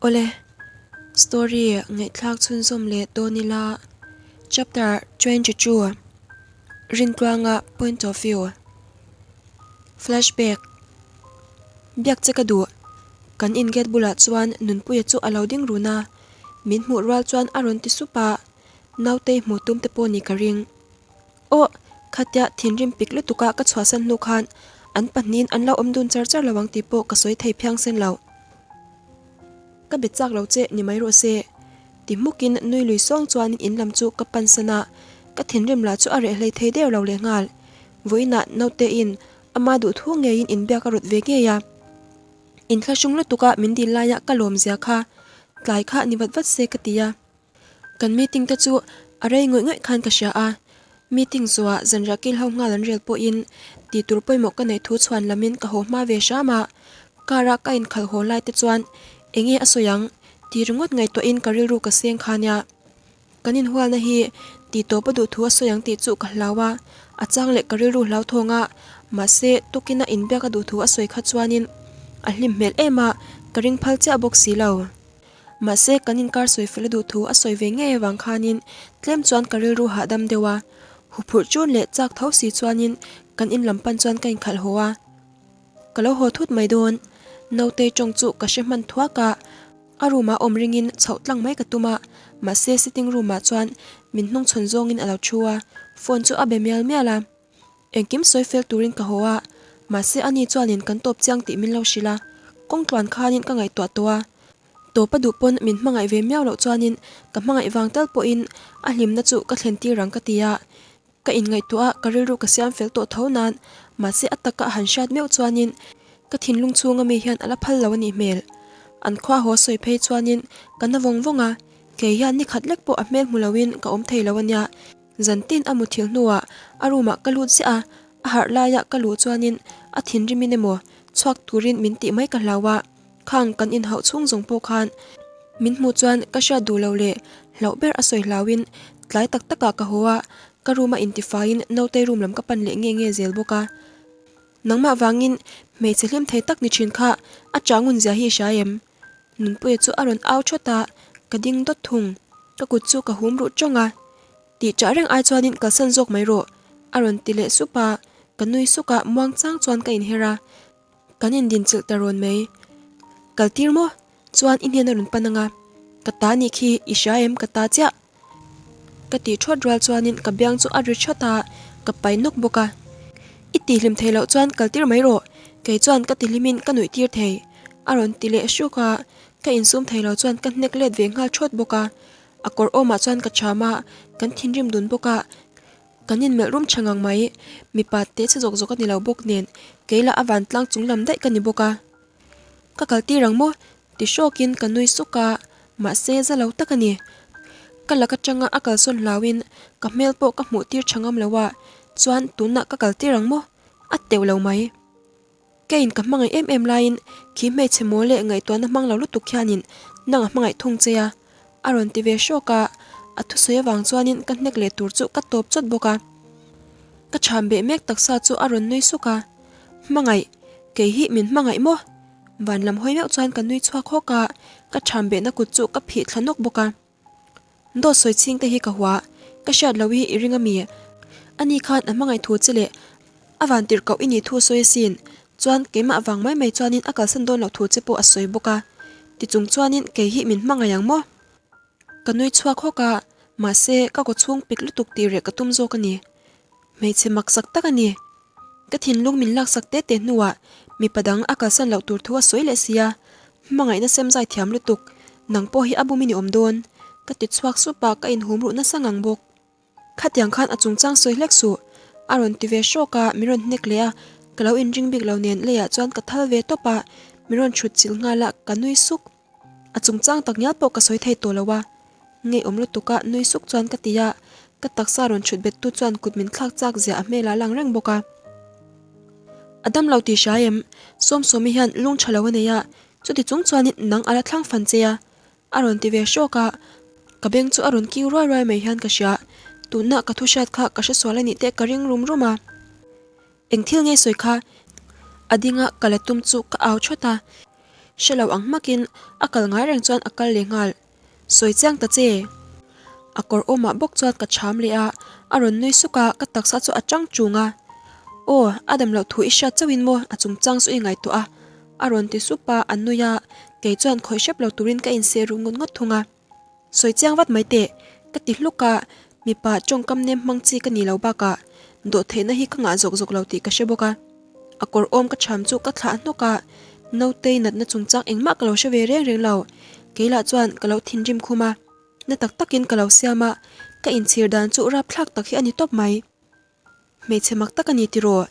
Awle, story ngaihthlak chhunzawm leh dawn ila chapter 22 Rintluanga point of view Flashback Biak che ka duh kan in gate bulah chuan Nunpuia chu a lo ding run a, min hmuh rual chuan a rawn ti sup a, nautei hmuh tum te pawh ni ka ring. Aw, khatia thinrim pik lutuka ka chhuahsan hnu khan an pahnihin an lo awm dun char char lo ang tih pawh ka sawi thei phiang sen lo. Ka be chak lo che ni mai rawh se. Ti hmukin nui lui sawng chuan in lam chu ka pan san a, ka thinrim lah chu a reh hlei thei der lo lehnghal. Vawiinah nautein ama duhthu ngeiin inbiak a rawt ve ngei a. Inthlahrung lutuka min dil laia ka lawm zia kha tlai kha ni vat vat se ka ti a. Kan meeting te chu a rei ngawih ngawih khan ka hria a, meeting zuah zanriah kil ho nghal an rel pawhin tih tur pawimawh ka neih thu chhuan lamin ka haw hma ve hram a, car a ka inkhalh haw lai te chuan enge a sawi ang tih ringawt ngaihtuahin ka rilru ka seng kha nia. Kan inhualna hi tih tawp a duh thu a sawi ang tih chu ka hlau a, a chang leh ka rilru hlauthawng a, mahse tukina inbiak a duh thu a sawi kha chuanin a hlim hmel em a, ka ring phal chiah bawk si lo. Mahse, kan inkar sawi fel a duh thu a sawi ve ngei avang khanin tlem chuan ka rilru hahdam deuh a, huphurh chun leh chak tho si chuanin kan in lam pan chuan ka inkhalh haw a. Ka lo haw thut mai dawn. Nautei tawng chu ka hre hman thuak a, a room ah awm ringin chhoh tlang mai ka tum a, mahse sitting room ah chuan min hnungchhawn zawngin a lo thu a, phone chu a be mial mial a. Engkim sawi fel turin ka haw a, mahse ani chuanin kan tawp chiang tih min lo hrilh a, kawng tluan khanin ka ngaihtuah tawh a. Tawp a duh pawn min hmangaih ve miau loh chuanin ka hmangaih vang tal pawhin a hlimna chu ka thlen tir ang ka ti a, ka inngaihtuah a ka rilru ka siam fel tawh tho nan, mahse a taka a han hriat meuh chuanin ka thinlung chhunga mi hian a la phal lo a nih hmel. An khua haw sawi phei chuanin ka na vawng vawng a, kei hian ni khat lek pawh a hmel hmu loin ka awm thei lo a nia. Zantin a muthilh hnuah a room ah ka lut ziah a, a harh laia ka luh chuanin a thinrimin emaw chhuak turin min tih mai ka hlau a, khang kan inhauh chhung zawng pawh khan min hmuh chuan ka hriat duh loh leh hlauh ber a sawi hlauhin tlai tak takah ka haw a, ka room a intifaiin nautei room lam ka pan leh nge nge zel bawk a. Nangmah vangin hmeichhe hlim thei tak ni thin kha a changun zia hi i hria em? Nunpuia chu a rawn au thawt a, ka ding dawt thung. Ka kut chu ka hum ruh tawng a, Tih chah reng ai chuanin kalsan zawk mai rawh, a rawn ti leh sup a, ka nui suk a, muang chang chuan ka inher a, kan indinchilh ta rawn mai. Kal tir maw? Chuan i hnen a rawn pan ang a, ka ta nih khi i hria em ka ta chiah? Ka tih thawt rual chuanin ka biang chu a ri thawt a, ka pai nawk bawk a. I tihhlim thei loh chuan kal tir mai rawh, kei chuan ka tihlimin ka nuih tir thei, a rawn ti leh hruk a, ka insum thei lo chuan ka hnek let ve nghal thawt bawk a. A kawr awmah chuan ka cham a, kan thinrim dun bawk a, kan inmelh rum tha ngang mai. Mipa te che zawk zawk a ni lo bawk nen, kei lah a vantlang chung lam daih ka ni bawk a. Ka kal tir ang maw? ti hrawkin ka nui suk a, mahse za lo tak a ni. Ka lak atanga a kalsawn hlauin ka hmel pawh ka hmuh tir tha ngam lo a, chuan tunah ka kal tir ang maw? A teuh lo mai. Keiin ka hmangaih em em laiin khi hmeichhe maw leh ngaihtuahna hmang lo lutuk hianin nang a hmangaih thung che a, a rawn ti ve hrawk a, a thusawi avang chuanin ka hnek leh tur chu ka tawp chawt bawk a. Ka chham beh mek taksa chu a rawn nui suk a, Hmangaih, kei hi min hmangaih maw? Van lam hawi meuh chuan ka nui chhuak hawk a, ka chham behna kut chu ka phih thla nawk bawk a. Dawt sawi chhing te hi ka hua, ka hriat lo hi i ring a mi? Ani khan a hmangaih thu che leh a van tirh koh i nih thu sawi asin, chuan keimah vang mai mai chuanin a kalsan dawn loh thu che pawh a sawi bawk a, ti chung chuanin kei hi min hmangaih ang maw? Ka nui chhuak hawk a, mahse ka kaw chhung pik lutuk tih reh ka tum zawk a ni. Hmeichhe maksak tak a ni. Ka thinlung min laksak te te hnuah mipa dang a kalsan loh tur thu a sawi leh si a, hmangaihna sem zai thiam lutuk, nang pawh hi a bum i ni awm dawn, ka ti chhuak sup a, ka inhum ruh nasa ngang bawk. Khatiang khan a chungchang sawi hlek suh, a rawn ti ve hrawk a, min rawn hnek leh a, ka lo inring bik lo nen leiah chuan ka thal ve tawp a, min rawn chhut chilh nghal a, ka nui suk. A chungchang tak ngial pawh ka sawi thei tawh lo a, ngeiawm lutuk a nui suk chuan ka ti a, ka taksa rawn chhut bet tu chuan kut min thlak chak zia a hmel ah lang reng bawk a. A dam lo tih hria em? Sawmsawmi hian lung tha lo a nei a, chuti chung chuanin nang a la thlang fan che a, a rawn ti ve hrawk a, ka beng chu a rawn kiu ruai ruai mai hian ka hria, tunah ka thu hriat kha ka hresual a nih te ka ring rum rum a. Eng thil nge sawi kha? A dinga ka la tum chu ka au thawt a. Hre lo ang hmakin a kal ngai reng chuan a kal leh nghal. Sawi chiang ta che. A kawr awmah bawk chuan ka cham leh a, a rawn nui suk a, ka taksa chu a chang chung a. Aw, a dam loh thu i hriat chauhin maw a chungchang chu i ngaihtuah a? A rawn ti sup a, a nui a, kei chuan khawih hrep lo turin ka inseh ruh ngawt ngawt thung a. Sawi chiang vat mai teh, ka ti hluk a, mipa tawngkam nem hmang chi ka ni lo bakah dawhtheihna hi ka ngah zawk zawk lo tih ka hre bawk a. A kawr awm ka cham chu ka thlah hnawk a, Nautei natna chungchang engmah ka lo hre ve reng reng lo. Kei lah chuan ka lo thinrim khum a, na tak takin ka lo siam a, ka inchhir dan chu rapthlak tak hi a ni tawp mai. Hmeichhe mak tak a ni tiraw?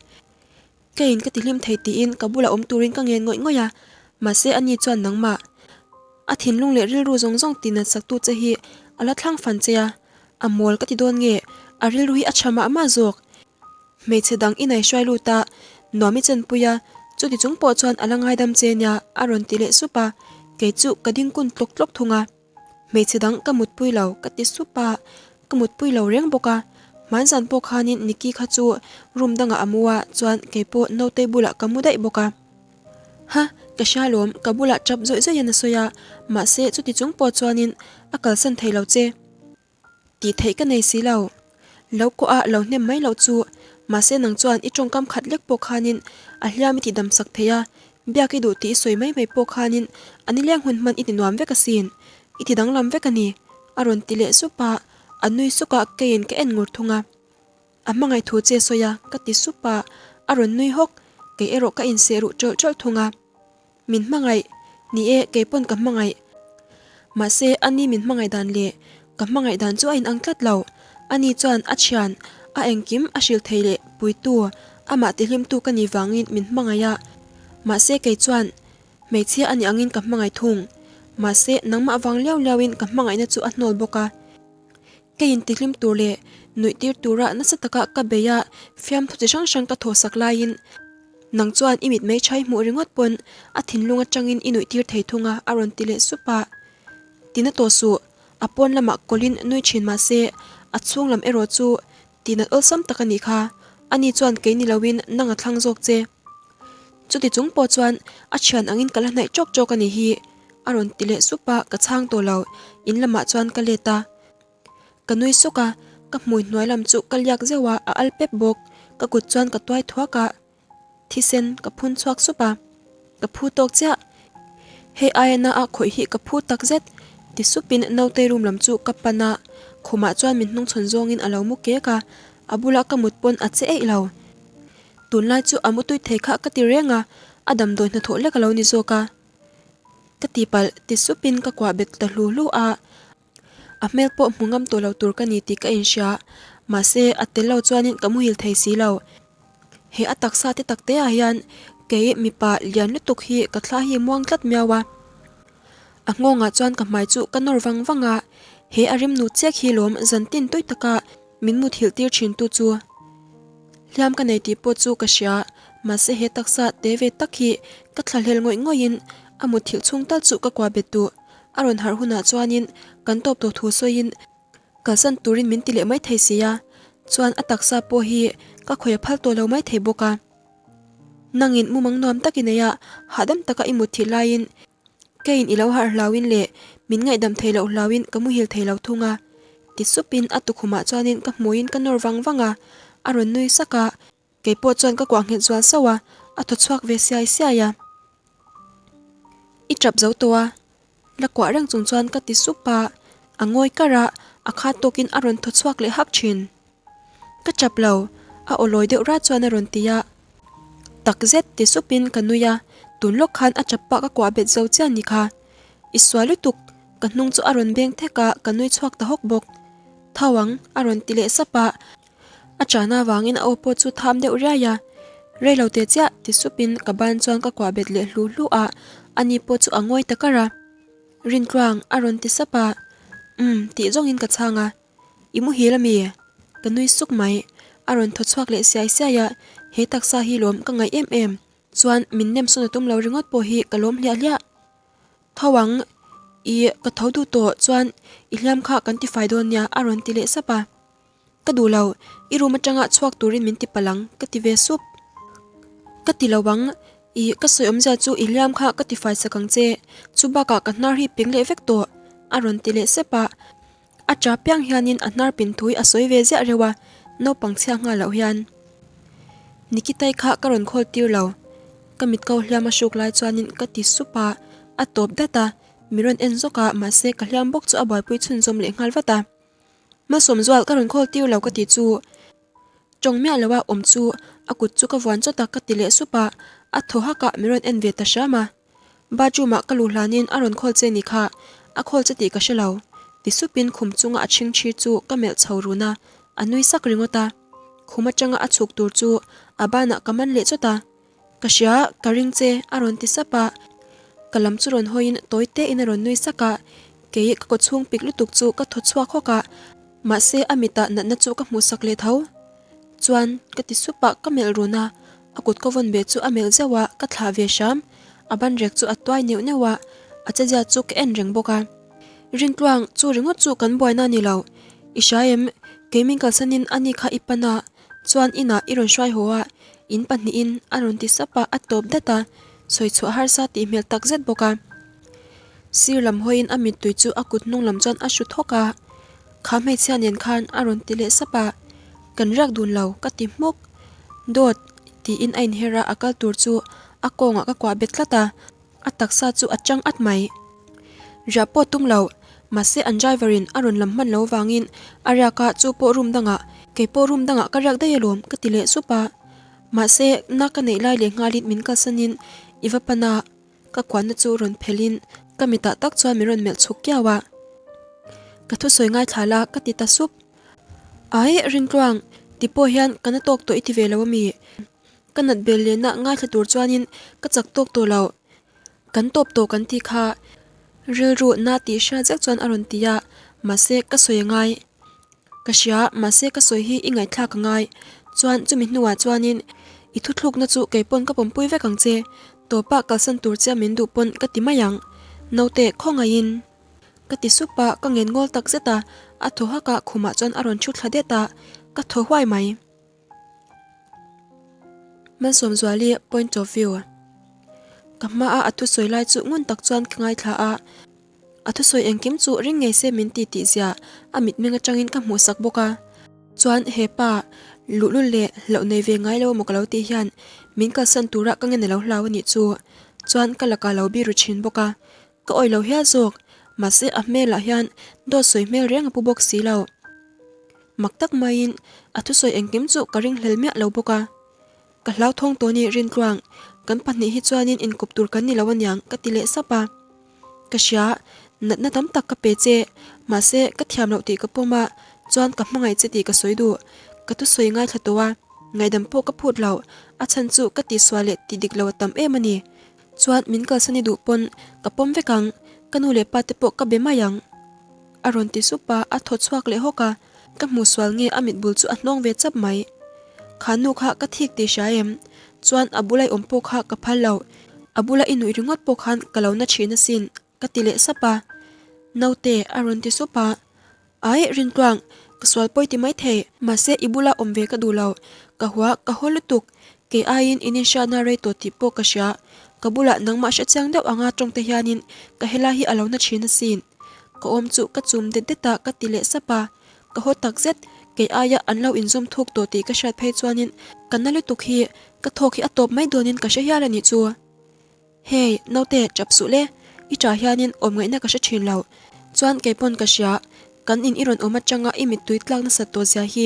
Keiin ka tihlim thei tiin ka bulah awm turin ka ngen ngawih ngawih a, mahse ani chuan nangmah a thinlung leh rilru zawng zawng tihnat saktu che hi a la thlang fan che a, a mawl ka ti dawn nge a rilru hi a tha mah mah zawk. Hmeichhe dang i nei hruai lut a, nuam i chenpui a, chuti chung pawh chuan a la ngaidam che nia a rawn ti leh sup a, kei chu ka ding kun tlawk tlawk thung a. Hmeichhe dang ka mutpui lo ka ti sup a, ka mutpui lo reng bawk a, hmanzan pawh khanin Nikki kha chu room dangah a mu a, chuan keipawh Nautei bulah ka mu daih bawk a. Ha, ka hria lawm, ka bulah tap zawih zawihin a sawi a, mahse chuti chung pawh chuanin a kalsan thei lo che. Tih theih ka nei si lo. Lo kawh a lo hnem mai loh chu. Mahse nang chuan i tawngkam khat lek pawh khanin a hliam i tih dam sak thei a, biak i duh tih i sawi mai mai pawh khanin a nileng hun hman i ti nuam vek asin. I ti danglam vek a ni, a rawn ti leh sup a, a nui suk a keiin ka en ngur thung a. A hmangaih thu che sawi a, ka ti sup a, a rawn nui hawk, kei erawh ka inseh ruh ṭawlh ṭawlh thung a. Min hmangaih, ni e, kei pawn ka hmangaih. Mahse, ani min hmangaih dan leh ka hmangaih dan chu a inang tlat lo. Ani chuan a thian, a engkim a hrilh thei leh puitu, amah tihlimtu ka nih vangin min hmangaih a. Mahse, kei chuan hmeichhia a nih angin ka hmangaih thung. Mahse, nangmah vang liau liauin ka hmangaihna chu a hnawl bawk a. Ka intihlim tur leh nuih tir tura nasa taka ka bei a, fiamthu chi hrang hrang ka thawhsak laiin nang chuan i mitmei chhai hmuh ringawt pawn a thinlung atangin i nuih tir thei thung a, a rawn ti leh sup a. Tina tawh suh, a pawn lamah kawlhin nui thin mah se a chhung lam erawh chu tinat awlsam tak a nih kha, ani chuan kei ni loin nang a thlang zawk che. Chuti chung pawh chuan a thian angin ka la hnaih tawk tawk a nih hi, a rawn ti leh sup a, ka chhang tawh lo, in lamah chuan ka let a. Ka nui sawk a, ka hmui hnuai lam chu ka liak zeuh a, a al pep bawk, ka kut chuan ka tuai thuak a, thisen ka phun chhuak sup a, ka phu tawk chiah, hei aia na a khawih hi ka phu tak zet, ti supin nautei room lam chu ka pan a, khumah chuan min hnungchhawn zawngin a lo mu kek a, a bula ka mut pawn a che eih lo. Tunlai chu a mutui thei kha ka ti reng a, a damdawi hnathawh lek a lo ni zawk a. Ka tihpalh ti supin ka kuah bet ta hlu hlu a, a hmel pawh hmu ngam tawh lo tur ka ni tih ka inhria. Mahse, a tel lo chuanin ka muhil thei si lo. He a taksa te tak te ah hian kei mipa lian lutuk hi ka thla hi muang tlat miau a. A nghawngah chuan ka hmai chu ka nawr vang vang a, he a rimnu chiak hi lawm zantin tui taka min muthilh tir thin tu chu. Hliam ka nei tih pawh chu ka hria, mahse he taksa te ve tak hi ka thlahlel ngawih ngawih in a muthilh chhung tal chu ka kuah bet duh. A rawn harh hunah chuanin kan tawp tawh thu sawiin kalsan turin min ti leh mai thei si a, chuan a taksa pawh hi ka khawih a phal tawh lo mai thei bawk a. Nangin mumang nuam tak i nei a, hahdam taka i muthilh laiin Keiin i lo harh hlauin leh min ngaihdam thei loh hlauin ka muhil thei lo thung a, ti supin a tukhumah chuanin ka hmuiin ka nawr vang vang a, a rawn nui sak a, kei pawh chuan ka kuah nghet zual sauh a, a thaw chhuak ve siai siai a. I tap zo tawh a, la kuah reng chung chuan ka ti sup a, a ngawi kar a, a khat tawkin a rawn thaw chhuak leh hak thin. Ka tap lo, a aw lawi deuh rat chuan a rawn ti a. Tak zet ti supin ka nui a, tun lawk khan a tap pah ka kuah bet zo chian ni kha. I sual lutuk, ka hnung chu a rawn beng thek a, ka nui chhuak ta hawk bawk. Tho ang, a rawn ti leh sap a. A chana avangin a aw pawh chu tham deuh riai a. Rei lo teh chiah ti supin ka ban chuan ka kuah bet leh hlu hlu a, ani pawh chu a ngawi ta kar a. Rintluang, a rawn ti sap a. Umm, tih zawngin ka chhang a. I muhil ami? Ka nui suk mai. A rawn thaw chhuak leh siai siai a, he taksa hi lawm ka ngaih em em. Chuan min nem sawn a tum lo ringawt pawh hi ka lawm hliah hliah. Tho ang, i ka tho duh tawh chuan i hliam kha kan ti fai dawn nia a rawn ti leh sap a. Ka duh lo, i room atanga chhuak turin min ti palh ang ka ti ve sup. Ka ti lo ang. Ih, ka sawi awmzia chu i hliam kha ka tifai sak ang che, chu bakah ka hnar hi ping leh vek tawh, a rawn ti leh sep a. A ṭa piang hianin a hnar pin thui a sawi ve ziah reuh a, naupang chhia nghal loh hian. Nikitai kha ka rawn khawl tir lo, ka mit ko hliam a hruk lai chuanin ka ti sup a, a tawp dat a, mi rawn en zawk a, mahse ka hliam bawk chu a buaipui chhunzawm leh nghal vat a. Malsawmzual ka rawn khawl tir lo ka ti chu. Tawng miah loa awm chu a kut chu ka vuan chawt a ka ti leh sup a, a thaw hak a min rawn en ve ta hram a. Bathroom ah ka luh hlanin a rawn khawl che ni kha, a khawl che tih ka hre lo. Ti supin khum chunga a chhing thi chu ka melh chho run a, a nui sak ringawt a. Khum atanga a chhuk tur chu a banah ka man leh chawt a. Ka hria, ka ring che, a rawn ti sap a. Ka lam chu rawn hawiin tawi tein a rawn nui sak a. Kei ka kawchhung pik lutuk chu ka thaw chhuak hawk a, mahse a mitah natna chu ka hmuh sak leh tho. Chuan, ka ti sup a, ka melh run a, a kut ka vawn beh chu a melh zeuh a, ka thlah ve hram. A ban rek chu a tuai neuh neuh a, a chezia chu ka en reng bawk a. Rintluang, chu ringawt chu kan buaina a ni lo. I hria em? Kei min kalsanin ani kha i pan a, Chuan inah i rawn hruai haw a, in pahnihin a rawn ti sap a, a tawp dat a, sawi chhuah harsa tih hmel tak zet bawk a. Sir lam hawiin a mittui chu a kut hnung lam chuan a hru thawk a, Kha hmeichhia nen khan a rawn ti leh sap a, Kan riak dun lo, ka ti hmuk. Dawt, tiin a inher a, a kal tur chu a kawngah ka kuah bet tlat a. A taksa chu a chang at mai. Riah pawh tum lo, mahse an driver in a rawn lam hman lo vangin a riak a, chu pawh room dangah, kei pawh room dangah ka riak daih alawm ka ti leh sup a. Mahse na ka neih lai leh nghalin min kalsanin i va pan a, ka kuahna chu rawn phelhin ka mitah tak chuan min rawn melh chhuk kiau a. Ka thusawi ngaithla la ka ti ta sup. Ai, Rintluang, ti pawh hian ka na tawk tawh i ti ve lo ami? Ka nat bel lehna ngaithla tur chuanin ka chak tawk tawh lo. Kan tawp tawh kan tih kha rilru na tih hriat zet chuan a rawn ti a, mahse ka sawi a ngai. Ka hria, mahse ka sawi hi i ngaihthlak a ngai. Chuan chumi hnuah chuanin i thuthlukna chu kei pawn ka pawmpui vek ang che. Tawpah kalsan tur che a min duh pawn ka ti mai ang. Naute, khawngaihin. Ka ti sup a, ka ngen ngawl tak zet a, a thaw hak a, khumah chuan a rawn thu thla det a, ka thaw huai mai. Malsawmzuali point of view Ka hma a a thusawi lai chu ngun tak chuan ka ngaithla a, a thusawi engkim chu ring ngei se min ti tih zia a mitmeng atangin ka hmuh sak bawk a. Chuan he pa luhlul leh hlauh nei ve ngai lo emaw ka lo tih hian min kalsan tura ka ngen a lo hlau a nih chu. Chuan ka lakah lo biru thin bawk a, ka awih lo hial zawk mahse a hmelah hian dawt sawi hmel reng a pu bawk si lo. Mak tak maiin a thusawi engkim chu ka ringhlel miah lo bawk a. Ka hlauthawng tawh ni Rintluang, kan pahnih hi chuanin inkawp tur kan ni lo aniang ka ti leh sap a. Ka hria, natna tam tak ka pe che, mahse ka thiam loh tih ka pawm a, chuan ka hmangaih che tih ka sawi duh. Ka thusawi ngaithla tawh a, ngaihdam pawh ka phut lo, a chhan chu ka tihsual leh tih dik lo a tam em a ni. Chuan min kalsan i duh pawn ka pawm vek ang, ka nu leh pa te pawh ka be mai ang. A rawn ti sup a, a thaw chhuak leh hawk a, ka hmuh sual nge a mit bul chu a hnawng ve chap mai. Kha nu kha ka thik tih hria em? Chuan a bula i awm pawh kha ka phal lo, a bula i nuih ringawt pawh khan ka lo na thin asin, ka ti leh sap a. Naute, a rawn ti sup a. Ai, Rintluang, ka sual pawi ti maithei, mahse i bula awm ve ka duh lo, ka hua, ka haw lutuk, Kei aiin in inhriatna rei tawh tih pawh ka hria. Ka bulah nangmah hre chiang deuh anga tawngte hianin ka helai hi a lo na thin asin. Ka awm chu ka chum det det a ka ti leh sap a. Ka haw tak zet, kei aia an lo inzawm thuk tawh tih ka hriat phei chuanin ka na lutuk hi ka thawk hi a tawp mai dawnin ka hre hial a nih chu. Hey, naute, chap suh le. I tah hianin awm ngaihna ka hre thin lo. Chuan kei pawn ka hria, kan in i rawn awm atanga i mittui tlak nasat tawh zia hi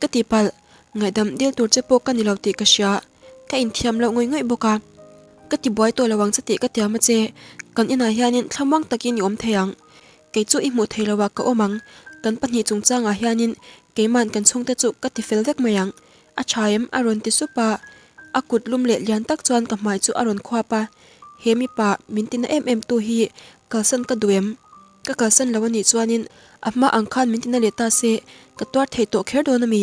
Ka tihpalh, ngaihdam dil tur che pawh ka ni lo tih ka hria, ka inthiam loh ngawih ngawih bawk a. Ka ti buai tawh lo ang che tih ka tiam a che, kan inah hianin thlamuang takin i awm thei ang. Kei chu i hmuh thei lo ah ka awm ang, kan pahnih chungchangah hianin keiman kan chhungte chu ka ti fel vek mai ang. A tha em? a rawn ti sup a, a kut lum leh lian tak chuan ka hmai chu a rawn khuap a, he mipa min tina em em tu hi kalsan ka duh em? Ka kalsan lo anih chuanin a hma ang khan min tina leh ta se ka tuar theih tawh kher dawn ami?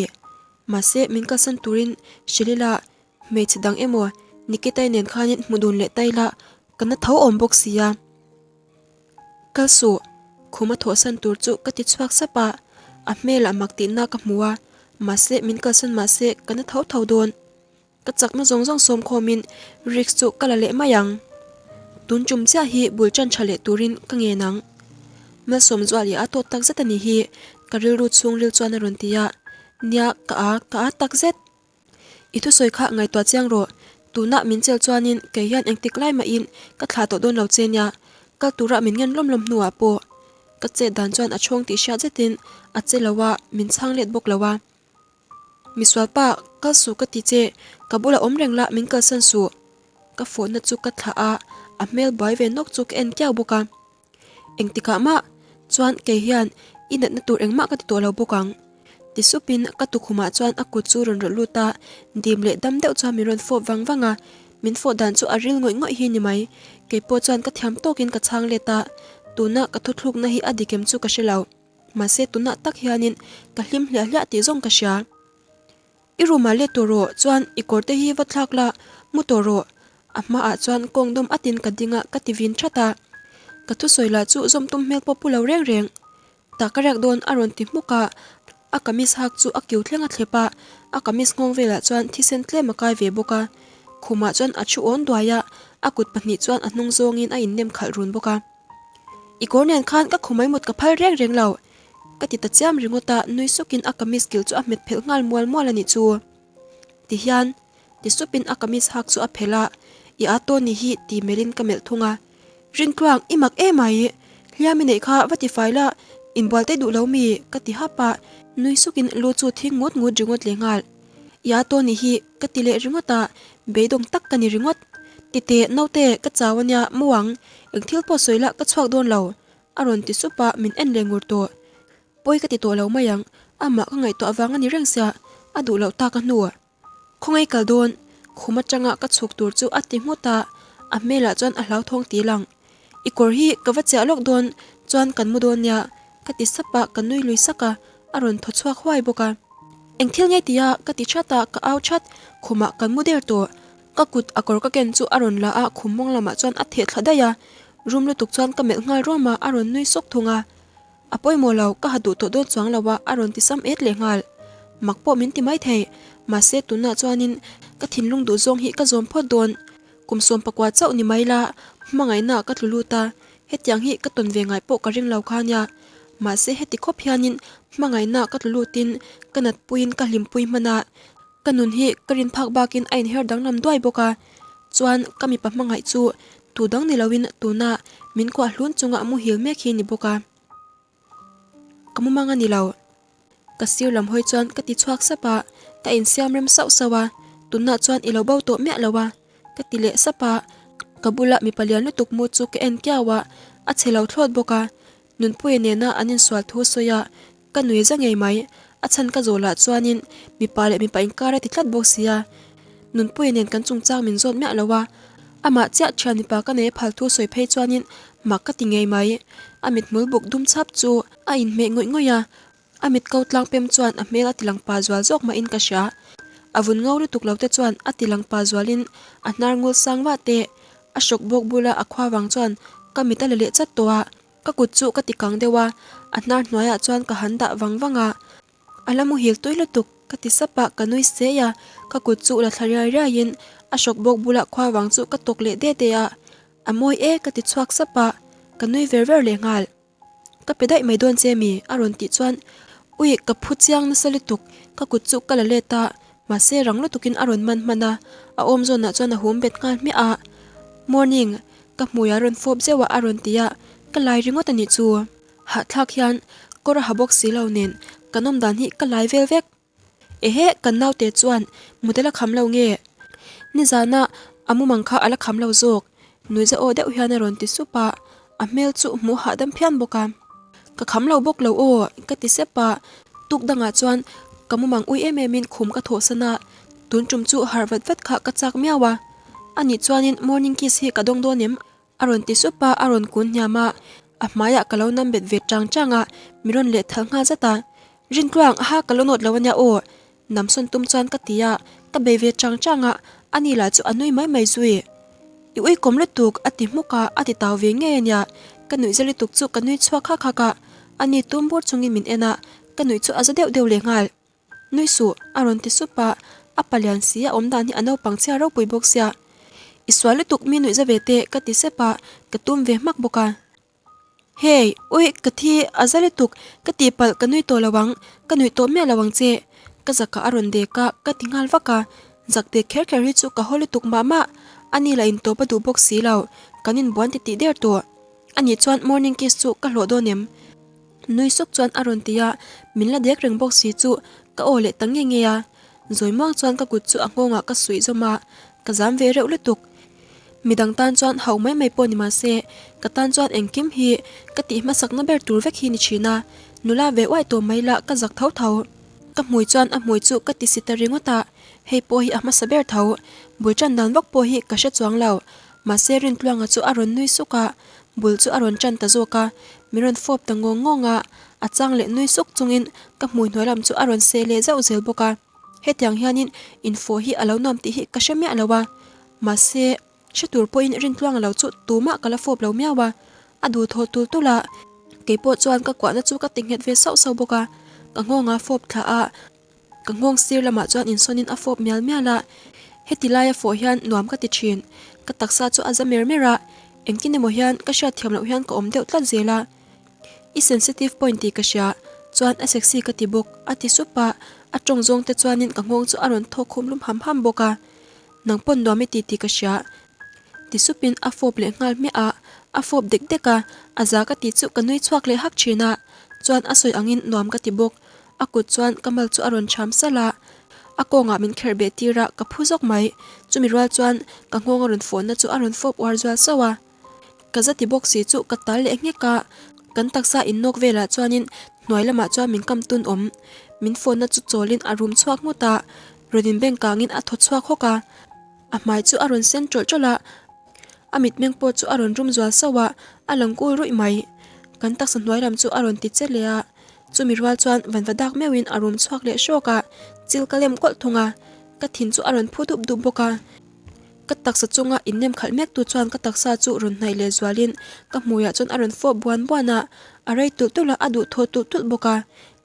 Mahse min kalsan turin hrilh ila hmeichhe dang emaw Nikitai nen khanin hmu dun leh ta ila ka na tho awm bawk sia. Kal suh, khum a thawhsan tur chu ka ti chhuak sap a, a hmelah mak tihna ka hmu a, mahse min kalsan mahse ka na tho tho dawn. Ka chakna zawng zawng sawm khawmin risk chu ka la leh mai ang. Tun tum chiah hi bul tan tha leh turin ka ngen ang. Malsawm zual i a tawt tak zet a nih hi, ka rilru chhungril chuan a rawn ti a. Nia, ka a, ka a tak zet. I thusawi kha ngaihtuah chiang rawh. Tunah min chel chuanin kei hian engtik lai mahin ka thlah tawh dawn lo che nia. Kal tura min ngen lawm lawm hnuah pawh ka chet dan chuan a chhawng tih hriat zetin a che lo a, min chhang let bawk lo a. Misual pa, kal suh ka ti che, ka bulah awm reng la min kalsan suh. Ka fawhna chu ka thlah a, a hmel buai ve nawk chu ka en kiau bawk a. Engtikah mah chuan kei hian i natna tur engmah ka ti tawh lo bawk ang. Ti supin ka tukhumah chuan a kut chu rawn rawlh lut a, dim leh dam deuh chuan min rawn fawp vang vang a, min fawh dan chu a ril ngawih ngawih hi ni mai. Kei pawh chuan ka thiam tawkin ka chhang let a, tuna ka thuthlukna hi a dik em chu ka hre lo. Mahse tunah tak hianin ka hlim hliah hliah tih zawng ka hria. I room ah let tawh rawh, chuan i kawr te hi va thlak la, mu tawh rawh. A hmaah chuan kawng dawm atin ka ding a, ka ti vin that a. Ka thusawi lah chu zawm tum hmel pawh pu lo reng reng. Tah ka riak dawn a rawn ti hmuk a, a kamis hak chu a kiu thleng a thlep a, a kamis nghawng velah chuan thisen tlem a kai ve bawk a. Khumah chuan a thu awn duai a, a kut pahnih chuan a hnung zawngin a innem khalh run bawk a. I kawr nen khan ka khumai mut ka phal reng reng lo. Ka ti ta chiam ringawt a, nui sukin a kamis kilh chu a hmet phelh nghal mual mual a nih chu. Tihian, ti supin a kamis hak chu a phelh a, I a tawn ni hi ti melhin ka melh thung a. Rintluang, i mak em ai? Hliam i neih kha va ti fai la, inbual te duh lo mi? Ka ti hap a, nui sukin lu chu thing ngut ngut ringawt leh nghal. I a tawn ni hi ka ti leh ringawt a, beidawng tak ka ni ringawt. Titeh, naute, ka chau ania, mu ang, eng thil pawh sawi la ka chhuak dawn lo. A rawn ti sup a, min en leh ngur tawh. Pawi ka ti tawh lo mai ang, amah ka ngaihtuah avang a ni reng sia, a duh loh tak a hnu. Khawngaih kal dawn, khum atanga ka chhuk tur chu a ti nghut a, a hmelah chuan a hlauthawng ti lang. I kawr hi ka va chiah lawk dawn chuan kan mu dawn nia, ka ti sap a, ka nui lui sak a, a rawn thaw chhuak huai bawk a. Eng thil nge tia ka ti that a, ka au that, khumah kan mu der tawh. Ka kut a kawr ka ken chu a rawn la a, khum mawng lamah chuan a theh thla daih a, rum lutuk chuan ka melh nghal ruam a, a rawn nui sawk thung a. A pawimawh lo, ka ha duh tawh dawn chuang lo a, a rawn ti sam et leh nghal. Mak pawh min ti mai thei, mahse tunah chuanin ka thinlung duh zawng hi ka zawm phawt dawn. Kum 14 chauh ni mai la, hmangaihna ka tlu lut a, hetiang hi ka tawn ve ngai pawh ka ring lo kha nia. Mahse heti khawp hianin hmangaihna ka tlu lutin ka natpuiin ka hlimpui hman a, Ka nun hi ka rin phak bakin a inher danglam duai bawk a, chuan ka mipa hmangaih chu tu dang ni loin tuna min kuah hlun chunga muhil mek hi ni bawk a. Ka mumang a ni lo. Ka sir lam hawi chuan ka ti chhuak sap a, ka insiam rem sauh sauh a, tunah chuan i lo bo tawh miah lo a, ka ti leh sap a, ka bula mipa lian lutuk mu chu ka en kiau a, a chhe lo thlawt bawk a, Nunpuia nena an insual thu sawi a, Ka nui za ngei mai, a chhan ka zawh lah chuanin mipa leh mipa inkar a ti tlat bawk sia. Nunpuia nen kan chungchang min zawt miah lo a, amah chiah thian mipa ka nei a phal thu sawi phei chuanin mak ka ti ngei mai. A mithmul buk dum chhap chu a inhmeh ngawih ngawih a, a mit ko tlang pem chuan a hmel a ti lang pa zual zawk mahin ka hria. A vun ngo lutuk lo te chuan a ti lang pa zualin a hnar ngul sang vah te, a hrawk bawk bula a khua vang chuan ka mit a la leh chat tawh a. Ka kut chu ka ti kang deuh a, a hnar hnuaiah chuan ka han dah vang vang a. A la muhil tui lutuk, ka ti sap a, ka nui sei a, ka kut chu la thla riai riaiin a hrawk bawk bulah khua vang chu ka tawk leh de de a. A mawi e, ka ti chhuak sap a, ka nui ver ver leh nghal. Ka pe daih mai dawn che mi? a rawn tih chuan Ui, ka phu chiang nasa lutuk, ka kut chu ka la let a, mahse rang lutukin a rawn man hman a, a awm zawnah chuan a hum bet nghal hmiah a. Morning, Ka hmui a rawn fawp zeuh a a rawn ti a, ka lai ringawt a nih chu. Hahthlak hian kawr a ha bawk si lo nen kan awm dan hi ka lai vel vek. Ehe, kan naute chuan mut a la kham lo nge? Nizana a mumang kha a la kham lo zawk, nuiza aw deuh hian a rawn ti sup a, a hmel chu hmuh hahdam phian bawk a. Ka kham lo bawk lo aw, ka ti sep a, tuk dangah chuan ka mumang ui em em in khum ka thawhsan a, tun tum chu harh vat vat kha ka chak miau a. Anih chuanin morning kiss hi ka dawng dawn em? A rawn ti sup a, a rawn kun hniam a, a hmaiah ka lo nam bet ve chang chang a, mi rawn leh thal nghal zat a. Rintluang, ha ka lo nawt lo ania aw, namsawn tum chuan ka ti a, ka bei ve chang chang a, ani lah chu a nui mai mai zui. I uikawm lutuk, a ti hmuk a, a ti tau ve ngei ania, ka nuih za lutuk chu ka nui chhuak hak hak a, ani tum bur chungin min en a, ka nuih chu a za deuh deuh leh nghal. Nui suh, a rawn ti sup a. A palian si a awm dan hi a naupang chhia ropui bawk sia. I sual lutuk mi nuih za ve teh ka ti sep a, ka tum ve hmak bawk a. Hey, ui ka thi a za lutuk ka tihpalh ka nui tawh lo ang, ka nuih tawh miah lo ang che. Ka zakah a rawn dek a, ka ti nghal vak a. Zak dek kher kher hi chu ka haw lutuk mah mah. Ani lah intawp a duh bawk si lo, kan inbuan ti tih der tawh. Ani chuan morning kiss chu ka hlawh dawn em? Nui suk chuan a rawn ti a, min la dek reng bawk si chu ka aw leh ta nge nge a. Zawi muang chuan ka kut chu a nghawngah ka suih zawm a, ka zam ve reuh lutuk. Midang tan chuan hauh mai mai pawh ni mah se, ka tan chuan engkim hi ka tih hmasakna ber tur vek hi ni thin a, nula ve uaih tawh mai lah ka zak tho tho. Ka hmui chuan a hmui chu ka ti si ta ringawt a, hei pawh hi a hmasa ber tho. Bul tan dan vak pawh hi ka hre chuang lo, mahse Rintluanga chu a rawn nui suk a, bul chu a rawn tan ta zawk a, min rawn fawp ta ngawng ngawng a, a chang leh nui suk chungin ka hmui hnuai lam chu a rawn seh leh zauh zel bawk a. Hetiang hianin infawh hi a lo nuam tih hi ka hre miah lo a, mahse hre tur pawhin Rintluanga lo chu tumah ka la fawp lo miau a, a duh thaw tul tul a, keipawh chuan ka kuahna chu ka ti nghet ve sauh sauh bawk a, ka nghawng a fawp thla a, ka nghawng sir lamah chuan insawnin a fawp mial mial a, heti laia fawh hian nuam ka ti thin, ka taksa chu a za mer mer a, engtin emaw hian ka hriatthiam loh hian ka awm deuh tlat zel a. I sensitive point tih ka hria, chuan a sexy ka ti bawk, a ti sup a, a tawng zawng te chuanin ka nghawng chu a rawn thawk khum lum ham ham bawk a. Nang pawn nuam i ti tih ka hria, ti supin a fawp leh nghal hmiah a, a fawp dek dek a, a za ka tih chu ka nui chhuak leh hak thin a, chuan a sawi angin nuam ka ti bawk, a kut chuan ka mal chu a rawn cham salh a, a kawngah min kherh beh tir a, ka phu zawk mai, chumi rual chuan ka nghawng a rawn fawhna chu a rawn fawp uar zual sauh a. Ka za ti bawk si chu ka tal leh nghek a, kan taksa innawk velah chuanin hnuai lamah chuan min kam tun awm. Min phone na chu chawlin a rum chhuak nghut a, rawn inbeng kangin a thaw chhuak hawk a. A hmai chu a rawn sen tawlh tawlh a, a mitmeng pawh chu a rawn rum zual sauh a, a lang kul ruih mai. Kan taksa hnuai lam chu a rawn ti che leh a, chumi rual chuan vanva dak meuhin a rum chhuak leh hrawk a, chil ka lem kawlh thung a, ka thin chu a rawn phu dup dup bawk a. Ka taksa chunga innem khalh mek tu chuan ka taksa chu rawn hnaih leh zualin ka hmuiah chuan a rawn fawp buan buan a, a rei tulh tulh a, a duh thaw tulh tulh bawk a.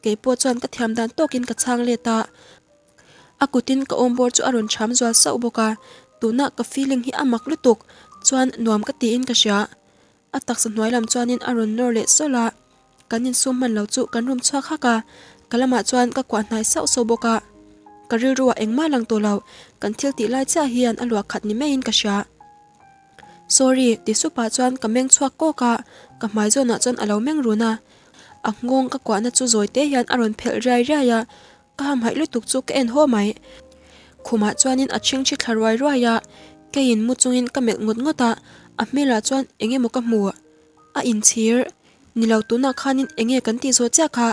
Keipawh chuan ka thiam dan tawkin ka chhang let a, a kutin ka awm bawr chu a rawn cham zual sauh bawk a, tuna ka feeling hi a mak lutuk chuan nuam ka tiin ka hria. A taksa hnuai lam chuanin a rawn nawr leh sawlh a, kan insum hman lo chu kan rum chhuak hak a, ka lamah chuan ka kuah hnai sauh sauh bawk a. Ka rilruah engmah lang tawh lo, kan thil tih lai chiah hian a luah khat ni maiin ka hria. Sorry, ti supah chuan ka meng chhuak kawk a, ka hmai zawnah chuan a lo meng run a. A nghawng ka kuahna chu zawi te hian a rawn phelh riai riai a, Ka hamhaih lutuk chu ka en haw mai. Khumah chuanin a chhingchhi thla ruai ruai a, keiin mu chungin ka melh ngawt ngawt a, a hmelah chuan eng emaw ka hmu. A inchhir. Ni lo tunah khanin eng nge kan tih zawh chiah kha.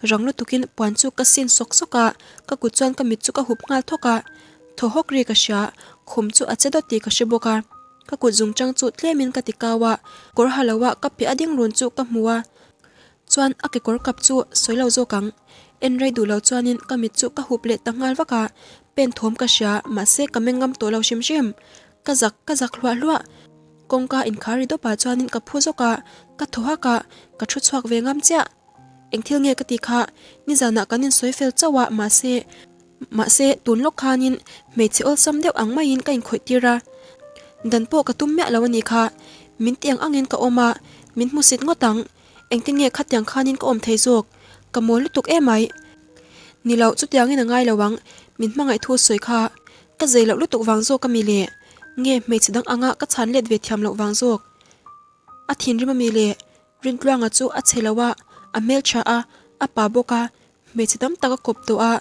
Rang lutukin puan chu ka sin sawk sawk a, ka kut chuan ka mit chu ka hup nghal thawk a. Thaw hawk ri ka hria, khum chu a che dawt tih ka hre bawk a. Ka kut zungchang chu tlemin ka ti kau a, kawr ha lo a ka piah a ding run chu ka hmu a. Chuan a kekawr kap chu sawi lo zawk ang. En rei duh lo chuanin ka mit chu ka hup leh ta nghal vak a, pen thawm ka hria mahse ka meng ngam tawh lo hrim hrim. Ka zak ka zak hluah hluah. Kawngka inkhar ri dawpah chuanin ka phu zawk a, ka thaw hak a, ka thu chhuak ve ngam chiah. Eng thil nge ka ti kha, nizanah kan insawi fel chauh a mahse mahse tun lawk khanin hmeichhe awlsam deuh ang maiin ka inkhawih tir a, dan pawh ka tum miah lo a nih kha. Min ti ang angin ka awm a, min hmusit ngawt ang. Engtin nge khatiang khanin ka awm thei zawk? Ka mawl lutuk emai. Ni loh, chutiangin a ngai lo ang, min hmangaih thu sawi kha. Ka zei loh lutuk vang zawk a mi le? Nge hmeichhe dang anga ka chhan let ve thiam loh vang zawk? A thinrim a mi le? Rintluanga chu a chhe lo a, a hmeltha a, a pa bawk a, Hmeichhe tam tak a kawp tawh a,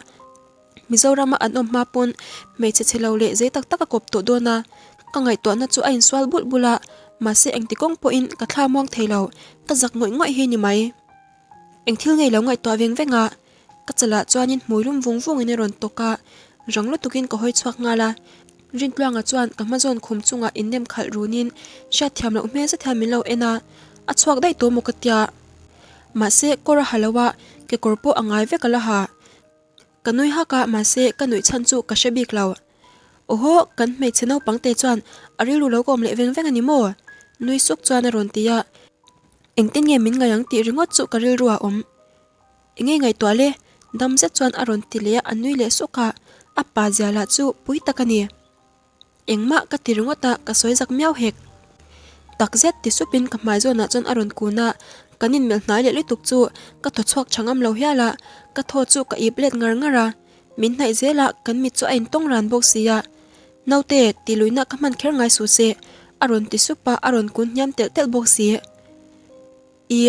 Mizorama an awm hma pawn hmeichhe chhe lo leh zei tak tak a kawp tawh dawn a, ka ngaihtuahna chu a insual bulh bulh a, mahse engti kawng pawhin ka thla muang thei lo, ka zak ngawih ngawih hi ni mai. Eng thil ngei lo ngaihtuah veng veng a, ka chalah chuanin hmui lum vung vungin a rawn tawk a, rang lutukin ka hawi chhuak nghal a, Rintluanga chuan ka hmazawn khum chungah innem khalh runin hriatthiam loh hmel zet hian min lo en a, a chhuak daih tawh maw ka tia. Mahse kawr a ha lo a, kekawr pawh a ngai vek a la ha. Ka nui hak a, mahse ka nuih chhan chu ka hre bik lo. Awhaw, kan hmeichhe naupang te chuan a rilru lo ka awm leh veng veng a ni maw? Nui suk chuan a rawn ti a. Engtin nge min ngaih ang tih ringawt chu ka rilru a awm. Enge ngaihtuah le? Dam zet chuan a rawn ti leh a, a nui leh suk a. A pa zia lah chu pui tak a ni. Engmah ka ti ringawt a, ka sawi zak miau hek. Takzet ti supin ka hmai zawnah chuan a rawn kun a, kan inmelh hnai leh lutuk chu ka thaw chhuak tha ngam lo hial a, ka thaw chu ka ip let ngar ngar a, min hnaih zel a, kan mit chu a intawng ran bawk si a. Naute, ti luihna ka hman kher ngai suh se, a rawn ti sup a, a rawn kun hniam telh telh bawk si. I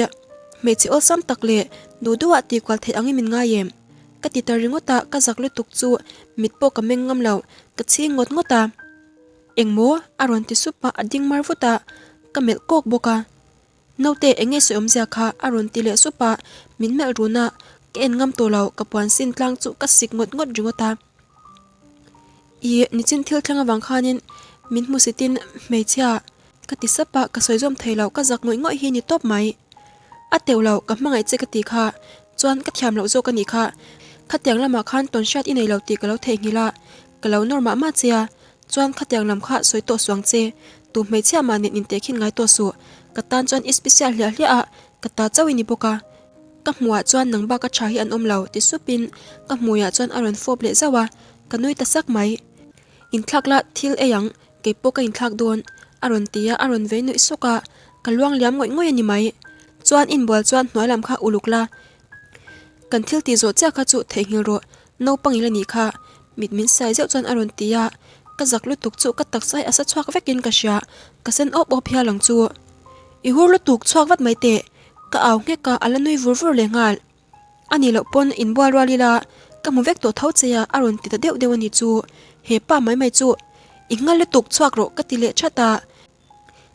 hmeichhe awlsam tak leh duh duhah tih kual theih angin min ngai em? Ka ti ta ringawt a, ka zak lutuk chu mit pawh ka meng ngam lo, ka chhing ngawt ngawt a. Engmaw? A rawn ti sup a, a ding mar vut a, ka melh kawk bawk a. Naute, eng nge sawi awmzia kha? A rawn ti leh sup a, min melh run a, ka en ngam tawh lo, ka puan sin tlang chu ka sik ngawt ngawt ringawt a. I nichin thil thleng avang khanin min hmusitin hmeichhia ka ti sap a, ka sawi zawm thei lo, ka zak ngawih ngawih hi ni tawp mai. A teuh lo, ka hmangaih che ka ti kha, chuan ka thiam loh zawk a nih kha. Khatiang lamah khan tawn hriat i nei lo tih ka lo theihnghilh a, ka lo nawr mah mah che a, chuan khatiang lam kha sawi tawh suang che, tu hmeichhia mah nen intehkhin ngai tawh suh, ka tan chuan i special hliah hliah a, ka ta chauh i ni bawk a. Ka hmuhah chuan nang bak a tha hi an awm lo ti supin ka hmuiah chuan a rawn fawp leh zauh a, ka nui ta sak mai. Inthlak la thil ei ang, kei pawh ka inthlak dawn a rawn ti a, a rawn vei nuih suk a, ka luang liam ngawih ngawih a ni mai. Chuan inbual chuan hnuai lam kha uluk la, kan thil tih zawh chiah kha chu theihnghilh rawh, naupang ila nih kha mit min sai zeuh chuan a rawn ti a, ka zak lutuk chu ka taksa hi a sa chhuak vekin ka hria, ka sen awp awp hial ang chu. I hur lutuk chhuak vat mai teh. Ka au nghek a, a la nui vur vur leh nghal. A nih loh pawn inbual rual ila, ka hmu vek tawh tho che a, a rawn ti ta deuh deuh a nih chu. He pa mai mai chu, I nghal lutuk chhuak rawh ka ti leh that a.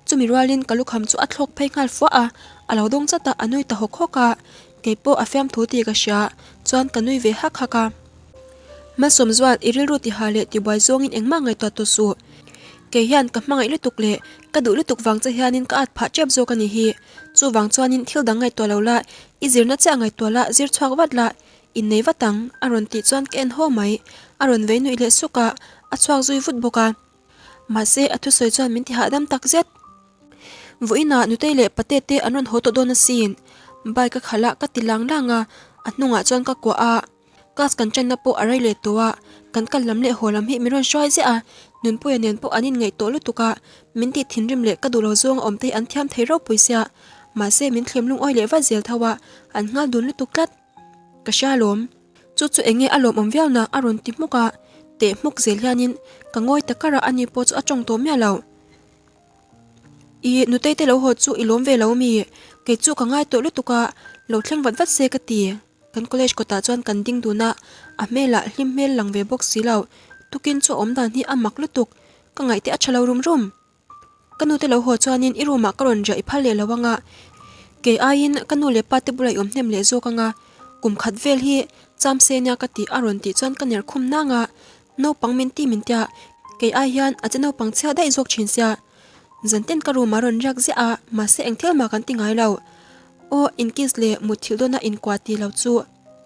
Chumi rualin ka lukham chu a thlawk phei nghal fuah a, a lo dawng chat a, a nui ta hawk hawk a. Kei pawh a fiamthu tih ka hria, chuan ka nui ve hak hak a. Malsawmzual, i rilru tiha leh tibuai zawngin engmah ngaihtuah tawh suh. Kei hian ka hmangaih lutuk leh ka duh lutuk vang che hianin ka at phah tep zawk a nih hi. Chuvang chuanin thil dang ngaihtuah lo la, i zirna chiah ngaihtuah la, zir chhuak vat la, innei vat ang, a rawn tih chuan ka en haw mai. A rawn vei nuih leh suk a, a chhuak zui vut bawk a. Mahse, a thusawi chuan min ti hahdam tak zet. Vawiinah Nutei leh Pate te an rawn haw tawh dawn asin. Bike a khalh a, ka ti lang lang a, a hnungah chuan ka kuah a. Class kan ṭanna pawh a rei leh tawh a, kan kal lam leh haw lam hi min rawn hruai ziah a, Nunpuia nen pawh an inngaih tawh lutuk a, min tih thinrim leh ka duh lo zawng a awm te hi an thiam thei ropui sia, mahse min thlem lungawi leh vat zel tho a, an nghal dun lutuk tlat. Ka hria alawm. Chu chu enge a lawmawm viau na a rawn ti hmuk a, teh hmuk zel hianin ka ngawi ta kar a, ani pawh chu a tawng tawh miah lo. I nutei te lo haw chu i lawm ve lo mi? Kei chu ka ngai tawh lutuk a, lo thleng vat vat se ka ti. Kan college kawtah chuan kan ding dun a, a hmelah hlim hmel lang ve bawk si lo. Tukin chu a awm dan hi a mak lutuk, ka ngaihte a tha lo rum rum. Ka nute lo haw chuanin i room ah ka rawn riah i phal leh lo anga, kei aiin ka nu leh pa te bulah i awm hnem leh zawk anga, kum khat vel hi cham se nia ka tih a rawn tih chuan ka ner khum nang a, naupang min ti min tia, kei ai hian a che naupang chhia daih zawk thin sia. Zantin ka room ah rawn riak ziah a, mahse eng thil mah kan ti ngai lo. Aw, inkiss leh mutthilh dawna inkuah tih lo chu.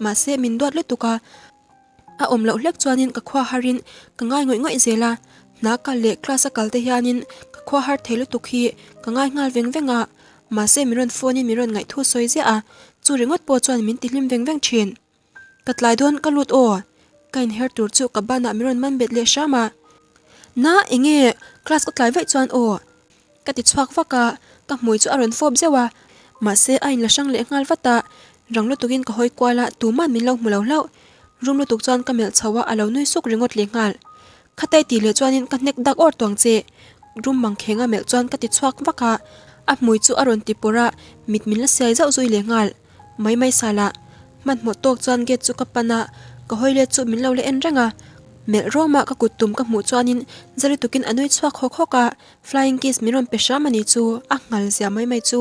Mahse, min duat lutuk a. A awm loh hlek chuanin ka khua harin ka ngai ngawih ngawih zel a. Hna kal leh class a kal te hianin ka khua har thei lutuk hi ka ngai nghal veng veng a. Mahse, min rawn phone in min rawn ngaihthu sawi ziah a. Chu ringawt pawh chuan min tihlim veng veng thin. Ka tlai dawn ka lut aw. Ka inher tur chu ka banah min rawn man bet leh hram a. Na, enge class ka tlai vaih chuan aw. Ka ti chhuak vak a, ka hmui chu a rawn fawp zeuh a, mahse a inla hrang leh nghal vat a, rang lutukin ka hawi kual a, tuman min lo hmu lo hlauh. Rum lutuk chuan ka melh chho a, a lo nui suk ringawt leh nghal. Khatai tih leh chuanin ka hnek dak awr tuang che. Rum mangkheng a melh chuan ka ti chhuak vak a, a hmui chu a rawn ti pawrh a, mit min la siai zauh zui leh nghal. Mai mai sala, hmanhmawh tawk chuan gate chu ka pan a, ka hawi let chu min lo la en reng a. Melh rawma ka kut tum ka hmuh chuanin za lutukin a nui chhuak hawk hawk a, Flying kiss min rawn pe hram a ni chu, a nghal zia mai mai chu.